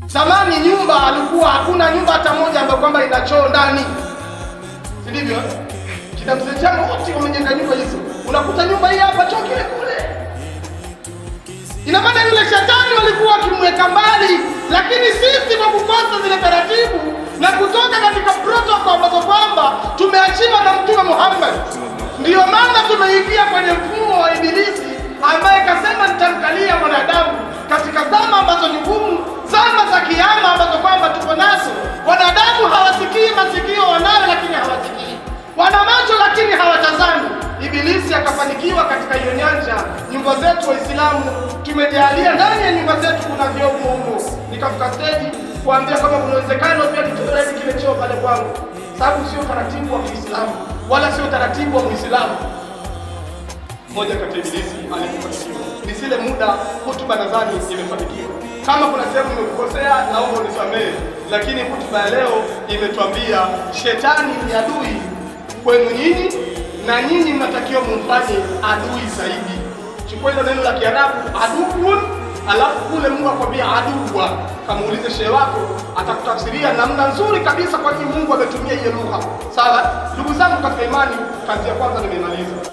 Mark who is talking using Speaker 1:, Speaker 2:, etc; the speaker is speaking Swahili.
Speaker 1: Zamani nyumba alikuwa hakuna nyumba hata moja ambayo kwamba ina choo ndani, si ndivyo? Kina mzee changu wote wamejenga nyumba hizo, unakuta nyumba hii hapa, choo kile kule. Ina maana yule shetani walikuwa wakimweka mbali, lakini sisi kwa kukosa zile taratibu na kutoka katika protocol ambazo kwamba tumeachiwa na Mtume Muhammad, ndiyo maana tumeingia kwenye mfumo wa Ibilisi ambaye kasema nitamkalia mwanadamu katika zama ambazo ni ngumu, zama za kiama ambazo kwamba tuko nazo. Wanadamu hawasikii, masikio wanayo lakini hawasikii, wana macho lakini hawatazami. Ibilisi akafanikiwa katika hiyo nyanja. Nyumba zetu Waislamu tumejalia ndani ya nyumba zetu kuna vyoo humo. Nikafika stage kuambia kama kuna uwezekano pia tutoe kile choo pale kwangu, sababu sio taratibu wa Kiislamu wala sio taratibu wa Muislamu. Moja kati ya Ibilisi alipofanikiwa ni zile muda, hutuba nadhani imefanikiwa. Kama kuna sehemu nimekukosea, naomba unisamehe, lakini hutuba ya leo imetuambia shetani ni adui kwenu nyinyi na nyinyi mnatakiwa mumfanye adui zaidi. Chukua hilo neno la Kiarabu aduun, alafu kule Mungu akwambia aduwa. Kamuulize shehe wako, atakutafsiria namna nzuri kabisa kwa nini Mungu ametumia hiyo lugha. Sawa, ndugu zangu katika imani, kazi ya kwanza nimeimaliza.